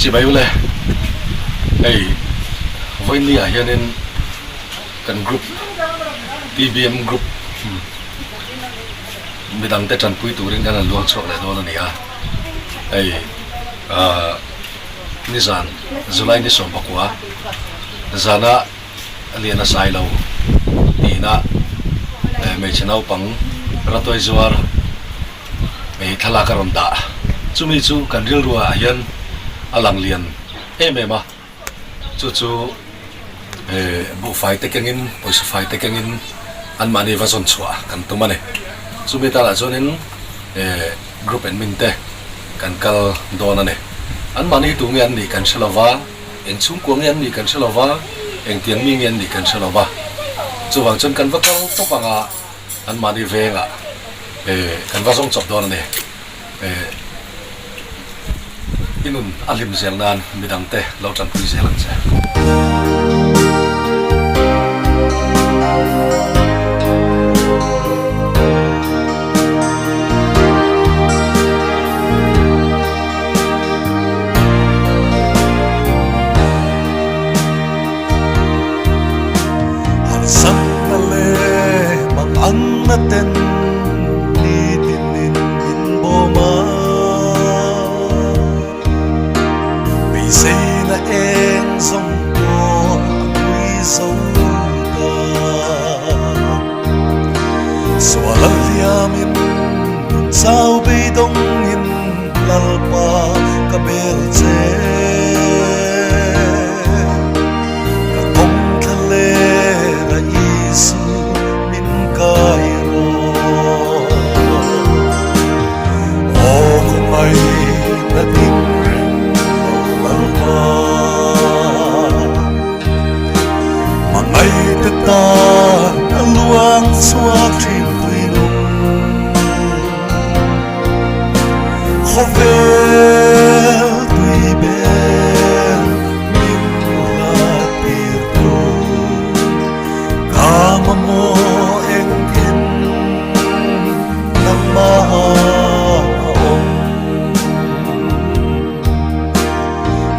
Chibai ule, hei vawiin ah hianin kan group TBM group midang te tanpui turin kan han luang chhuak leh dawn a ni a, hei ah nizan July ni 19 zana lian a sai lo tiin a hmeichhe naupang ratuai zuar Hei thlalak a rawn dah. Chumi chu kan rilruah hian a lang lian em em a, chu chu buhfai te kengin, pawisa fai te kengin anmahni va zawn chhuah kan tum a ni. Chumi tanah chuanin group admin te kan kal dawn a ni. Anmahni hi tu nge an nih kan hre lo va, eng chhungkua nge an nih kan hre lo va, engtiang mi nge an nih kan hre lo va. Chuvang chuan kan va kal tawp ang a. Anmahni vengah kan va zawng chawp dawn a ni. I nun a hlim zel nan midangte lo tanpui zel ang che. Harsatna leh mang anna ten nitinin min bawm a, beiseina eng zawng pawh a pui zo ta. Sual a hliamin nun chau beidawngin Lalpa ka bel che. Ka kawng thla lera Isu min kai rawh. Aw khawngaih na ding reng lo Lalpa. Hmangaihte tan a luang chhuak thin tui nung. Khawvel tui ber min hlat tir tu Ka mamawh engkim nangmah a awm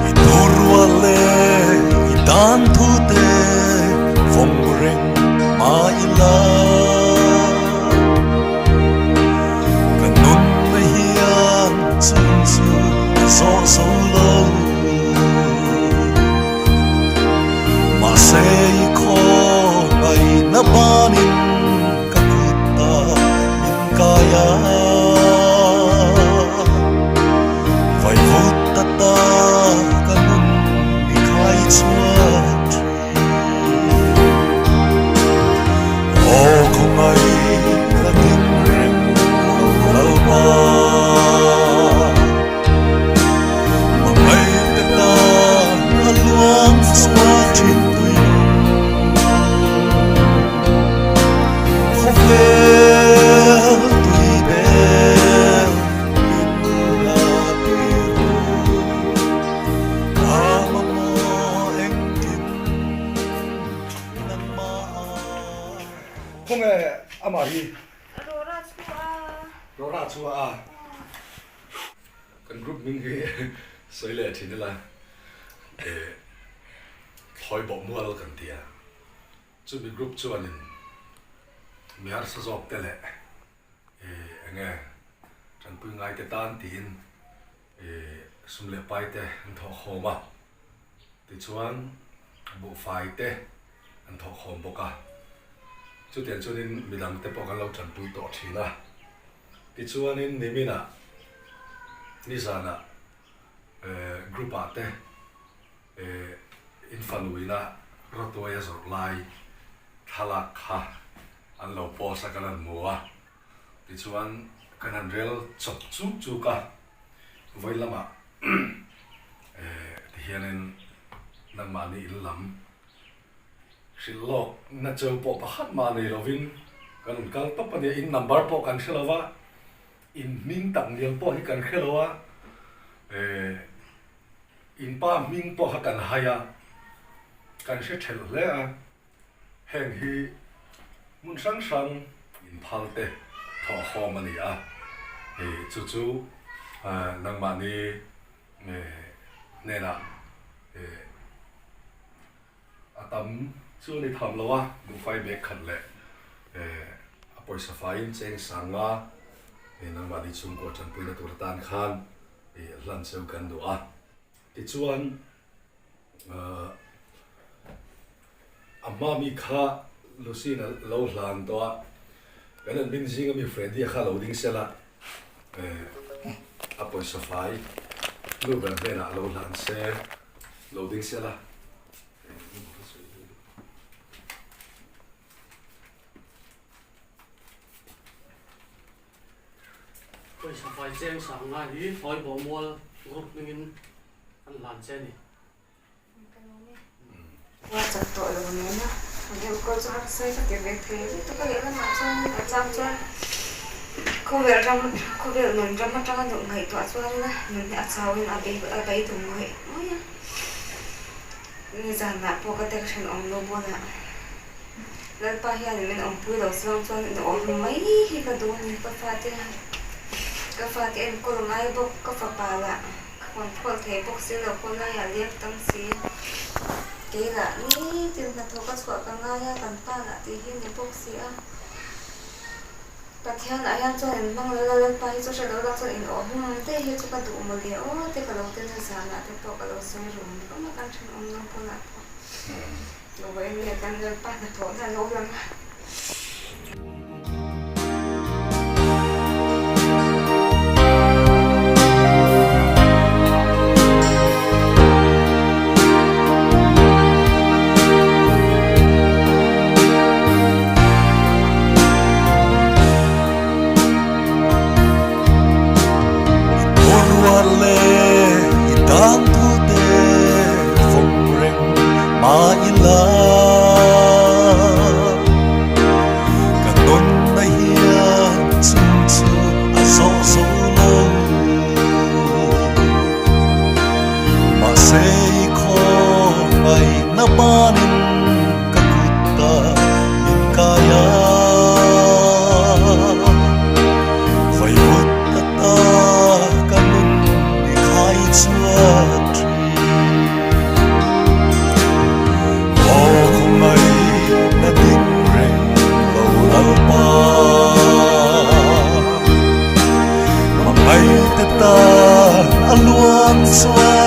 I thurual leh i dan thu te vawng reng mah ila. Ka nunna hian chung chu a zawh zo lo. Mahse i khawngaihna banin ka kut a min kai a. Vaivut tata ka nun i khai chhuak thin. Aw khawngaih la ding reng lo Lalpa, Hmangaih te tan a luang chhuah thin tui nung. Khawvel tui bel min la tir tu, ka mamawh engkim. Khawnge amah hi? Rora chu a. Rora chu a. Kan group hming hi sawi leh thin ila thawi bawh mual kan ti a. Chumi group chuanin mi harsa zawk te leh enge tanpui ngai te tan tiin sum leh pai te an thawh khawm a. Tichuan buhfai te an thawh khawm bawk a, chutiang chuanin midang te pawh kan lo tanpui tawh thin a. Tichuanin niminah nizanah group ah te in fanuina rawtuai a zawrh lai thlalak kha an lo post a kan han hmu a, tichuan kan han rel chawp chuk chuk a, vawi lamah Tihianin nangmahni in lam hrilh lawk na cheu pawh pakhat mah nei lovin kan rawn kal tawp a nia, in number pawh kan hre lo va, in hming tak ngial pawh hi kan hre lo a, in pa hming pawh kha kan hai a, kan hre thelh hle a. Heng hi hmun hrang hrang inphal te thawhkhawm a ni a, hei chu chu nangmahni. hnenah eh a tam chu a ni tham lo a, buhfai bag khat leh eh a pawisa faiin cheng sanga eh nangmahni chhungkaw tanpuina tur atan khan eh hlan cheu kan duh a. Tichuan ahh a hma mi kha Lucy-in a lo hlan tawh a, kan admin zinga mi Freddy-a kha lo ding sela eh a pawisa fai nu ber hnenah a lo hlan se lo ding sela. Pawisa fai cheng sang nga hi Hlawibawh Mual group hmingin an hlan che a ni. Khua chak tawh lo nen a, an enkawl chu harsa ka ti ve thei lutuk a lehlamah chuan a chang chuan khawvel ram khawvel nun ram atanga nuh ngaihtuah chuan nun hi a chauhin a bei a beidawng ngawih ngawih a, nizanah pawh ka tek hran awm lo bulah Lalpa hian min awmpui lo chuang chuan in awm mai hi ka duh a ni ka fate ka fate enkawl ngai bawk ka fapa lah. Ka control thei bawk si lo pawh laiah leng tam si. Kei lah nitin hnathawk a chhuah ka ngai a, kan pa lah tih hi a ni bawk si a. Pathian ah hian chuan in hmang lo la, Lalpa hi chu hre lo la chuan in awh hum te hi chu ka duh mawle aw te ka lo tel a, zanah te pawh ka lo sawi rum rum a kan thenawm lo bulah pawh. Vawiin nge kan Lalpa hnathawhna a lo lang a. I leh i dan thu te vawm reng mah ila ka nunna hian chung chu a zawh zo lo. Mahse i khawngaihna banin ka kut a min kai a, vaivut ata ka nun i khai chhuak thin. Aw khawngaihna ding reng lo Lalpa. Hmangaihte tan a luang chuan.